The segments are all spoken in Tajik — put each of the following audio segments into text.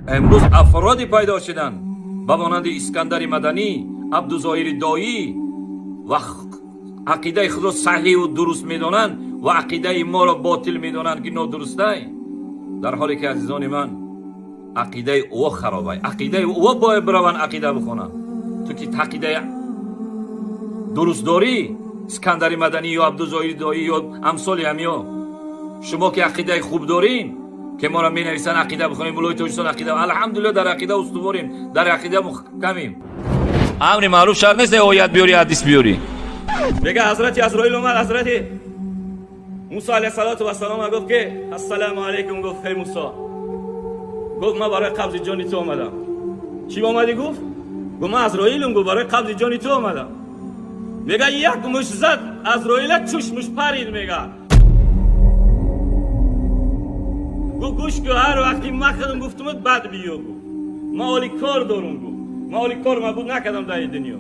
Имрӯз афроде пайдо шуданд ба монанди Искандари Маданӣ, Абдузоҳири Доӣ ва ақидаи худро саҳиҳу дуруст медонанд ва ақидаи моро ботил медонанд, ки нодурустай, дар ҳоле ки, азизони ман, ақидаи ӯ харобай, ақидаи ӯ бояд бираванд ақида бихонанд. Ту ки ақидаи дуруст дорӣ, Искандари Маданӣ ё Абдузоҳири Доӣ ё амсоли ҳамиё, шумо ки ақидаи хуб дорин, ки моро менависанд ақида бихонем, мулои Тоҷикистон ақида, алҳамдулилла, дар ақида устуворем, дар ақида муҳкамем. Амри маъруф шарт нест оят биёри, ҳадис биёрӣ. Мега, ҳазрати Азроил омад, ҳазрати Мусо алайҳиссалоту вассалом гуфт ки ассалому алайкум. Гуфт: эй Мусо, гуфт, ман барои қабзи ҷони ту омадам. Чӣ омадӣ? Гуфт. Гуфт: ман Азроилум, гуфт, барои қабзи ҷони ту омадам. Мега, як муш зад Азроила, чушмуш парид. Мега, гуфт: гӯш ку, ҳар вақти ман худам гуфтумут, бад биё. Гуфт: ман оли кор дорум. Гуфт: ман оли кор мабуд накардам дар ин дунё.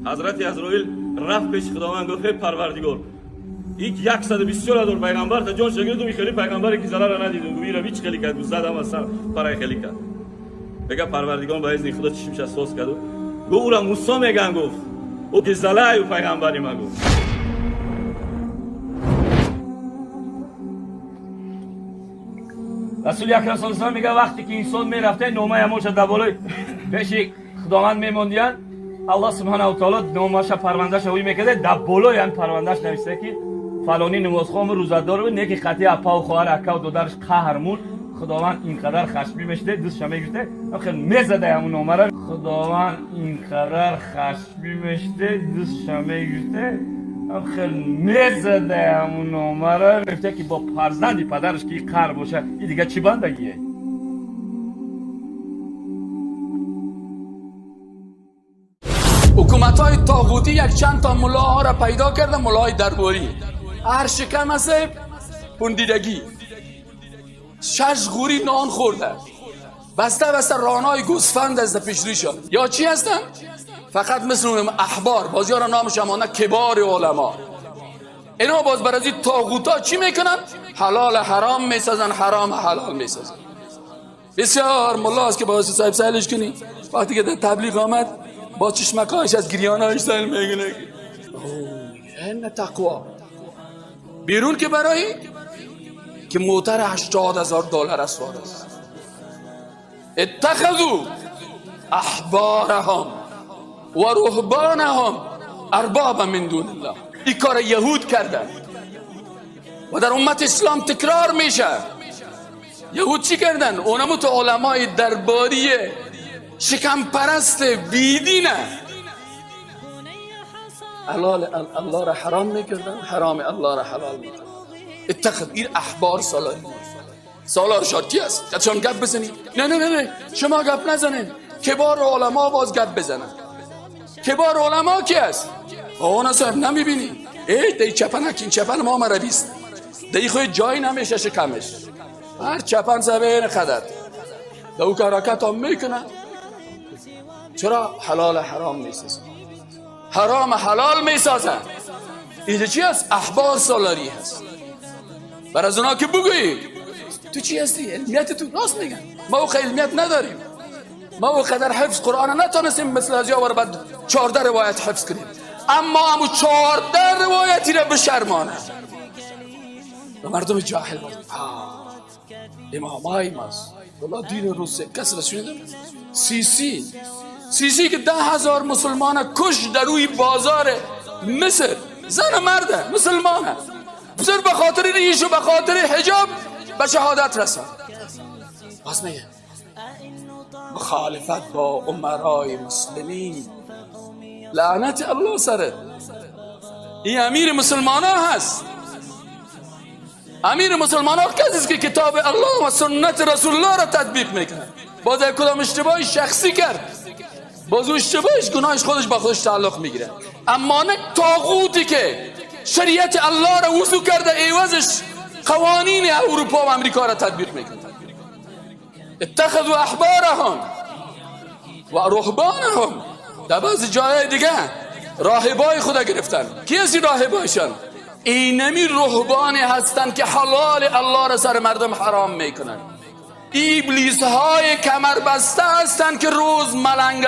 Ҳазрати Азроил рафт пеши Худованд, гуфт: эй Парвардигор, ик 124 000 пайғамбар та ҷон шагирдум, хеле пайғамбаре ки зарара надидум. Гуфт: ира ҳеч хеле кард. Гуфт: задам, аз сар парай хеле кард. Мега, Парвардигор ба изни Худо чишмша соз кард, гуфт: ура Мусо меган. Гуфт: ӯ ки залаю пайғамбари ма. Гуфт. Расули акрам саллаллоҳу алайҳи мега, вақте ки инсон мерафта, номаи ҳамонша дар болои пеши Худованд мемондиянд. Аллоҳ субҳанаҳу таоло номаша, парвандаша ӯй мекарда, дар болои ҳам парвандаш нависта ки фалонӣ намозхону рӯзадор буд, не ки қатъи апаву хоҳар, акаву додараш қаҳр мурд. Худованд инқадар хашмӣ мешуда, дустша мегирифта, хел мезада ҳамун номара. Худованд инқадар хашмӣ мешуда, дустша мегирифта, хел мезада ҳамун номара, мегуфта ки бо фарзанди падараш ки қаҳр боша, и дига чӣ бандагие? حکومت های طاغوتی یک چند تا ملاها را پیدا کرده، ملاهای درباری، هر شکم است پندیدگی، شش غوری نان خورده، بسته بسته رانای گوسفند از پیش. یا چی هستن؟ فقط مثل احبار، بازی ها را نامش امانه کبار علما. اینا باز بر از این طاغوتا چی میکنن؟ حلال حرام میسازن، حرام حلال میسازن. بسیار ملا است که باز صاحب سهلش کنی، وقتی که در تبلیغ آمد، با چشمکایش از گریانایش سهل میگنه. این تقوا بیرون که برای که موتر 80,000 دلار است است. اتخذوا احبارهم و رهبانهم اربابا من دون الله. این کار یهود کردن و در امت اسلام تکرار میشه. یهود چی کردن؟ اونمو تو علمای درباری شکم پرست بیدینه، حلال الله را حرام میکردن، حرام الله را حلال میکردن. اتخذ این احبار سالاری، سالار شاد است؟ چون گپ بزنی؟ نه نه نه نه، شما گپ نزنین، کبار علما باز گپ بزنن. کبار علما کی است؟ آن صاحب نمیبینی؟ ای دی چپن این چپن ما مربیست، دی خود جای نمیشه شکمش، هر چپن صاحب این قدر دو که حرکت هم میکنه. چرا حلال حرام میسازه، حرام حلال میسازه؟ اینجا چی هست؟ احبار سالاری هست. بر از اونا که بگویی تو چی هستی، علمیت تو، راست میگن، ما او علمیت نداریم، ما او قدر حفظ قرآن نتونستیم مثل از یاور بعد 14 روایت حفظ کنیم، اما همو 14 روایتی را بشرمانه و مردم جاهل بود. امامای ماست والله. دین روسه کس را شنیدم، سیسی، سیسی که 10,000 مسلمان کش در روی بازار مصر، زن و مرده مسلمانه، صرف به خاطر ریش و به خاطر حجاب به شهادت رسند. باز میگه مخالفت با امرای مسلمین، لعنت الله سرت. این امیر مسلمان ها هست. امیر مسلمان ها کسی است که کتاب الله و سنت رسول الله را تطبیق میکنه. باز یک کدام اشتباهی شخصی کرد، باز او اشتباهش، گناهش خودش با خودش تعلق میگیره. اما نه طاغوتی که شریعت الله را وضو کرده، عوضش قوانین اروپا و امریکا را تطبیق میکنه. اتخذوا احبارهم و رهبانهم، در بعضی جای دیگه راهبای خدا گرفتن. کی هستی راهبایشان؟ اینمی رهبانی هستند که حلال الله را سر مردم حرام میکنن. ابلیس های کمربسته هستند که روز ملنگ.